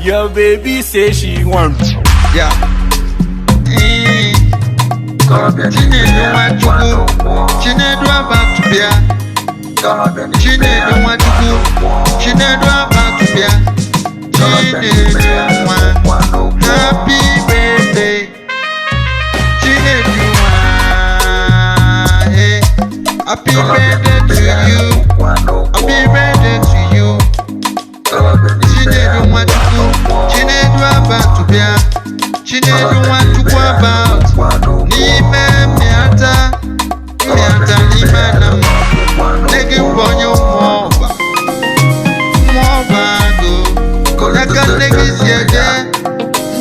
Your baby say she want. Yeah. Chinedu Nwachukwu, Chinedu Abatụbịa, Chinedu Nwachukwu, Chinedu Abatụbịa, Chinedu nwa, happy birthday, Chinedu nwa, hey, happy birthday to you, happy birthday to you, Chinedu Nwachukwu, Chinedu Abatụbịa, Chinedu Nwachukwu about n'ime mmịata mmịata n'ime ana m nne gị bụ onye ụmụọba ụmụọba agụ n'aka nne gị si eje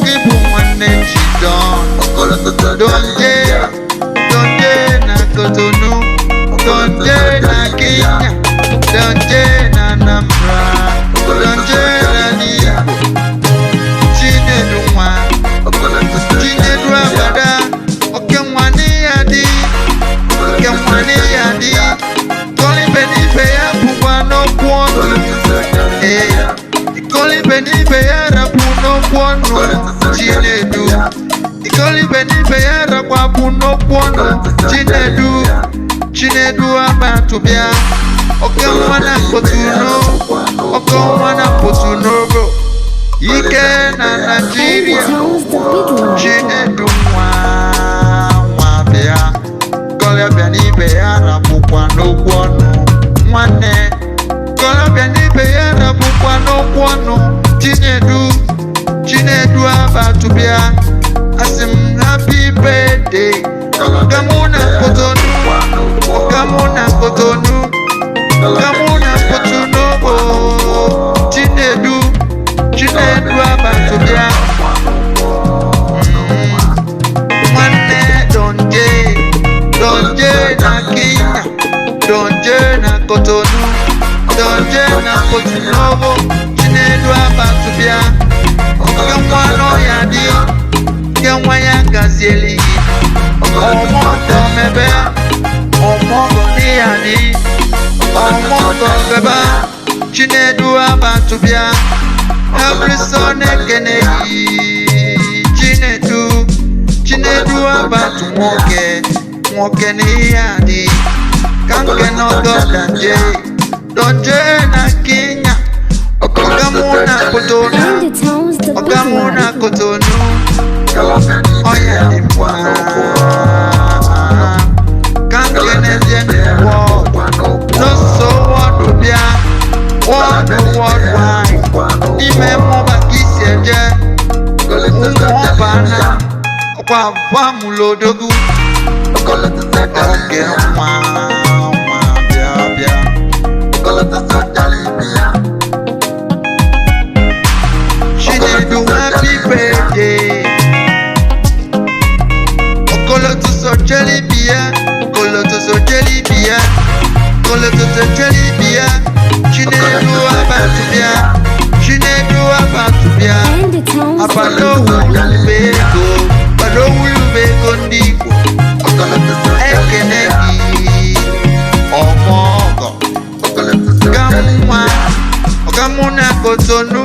ndị bụ nwanne Chidon Donje Donje na Cotonou, Donje na Kenya, Donje na Anambra, Donje na Igbo. Chinedu nwa, Chinedu abada, oke nwa n'iya dị, oke nwa n'iya dị, kọlibe n'ibe ya bụkwa n'okwu ọnụ. Ee, ikolibe n'ibe ya rapụ n'okwu ọnụ. Chinedu, ikolibe n'ibe ya rakwapụ n'okwu ọnụ. Chinedu, Chinedu abatụbịa, oke nwa na Cotonou, oke nwa na Porto-Novo, ike na Naịjirịa. Tones the Big Lord. Chinedu nwa nwa bịa, kọlịbịa n'ibe ya rapụkwa n'okwu ọnụ. Nwanne, kọlịbịa n'ibe ya rapụkwa n'okwu ọnụ. Chinedu, Chinedu abatụbịa, asị m happy birthday. Ọkamụ na Cotonou, ọkamụ na Cotonou, ọkamụ na Porto-Novo. Chinedu, Chinedu abatụbịa. Nwanne Donje, Donje na Kenya, Donje na Cotonou, Donje na Porto-Novo. Chinedu abatụbịa, oke nwa n'ọya dị, nke nwa ya gazieli gị. Ọmọgọ mebe, ọmọgọ n'iya dị, ọmọgọ bebe. Chinedu abatụbịa, every ekene gị. Chinedu, Chinedu abatụ nwoke, nwoke n'ihe adị. Ka nke n'ọgọ Donje, Donje na Kenya, ọkamụ na Cotonou, And the Tones the Big ọkamụ na Lord. Cotonou, ọya dị mma. Ka nke n'ezie wọd, n'oso wọdụ bịa, wọdụ worldwide, n'ime mmụba ka isi eje, ụmụ na ọkwa famulodogwu. Oge nwa nwa bịa bịa. Chinedu, happy birthday. Okolotuso jelibia, Okolotuso jelibia, Okolotuso jelibia. Chinedu abatubia, Chinedu abatubia. And the Tones the Big Lord. Abadowulubego, Badowulubego ndị Igbo. Ekene gị, ọmọgọ. Ọ̀gá mụ na Cotonou.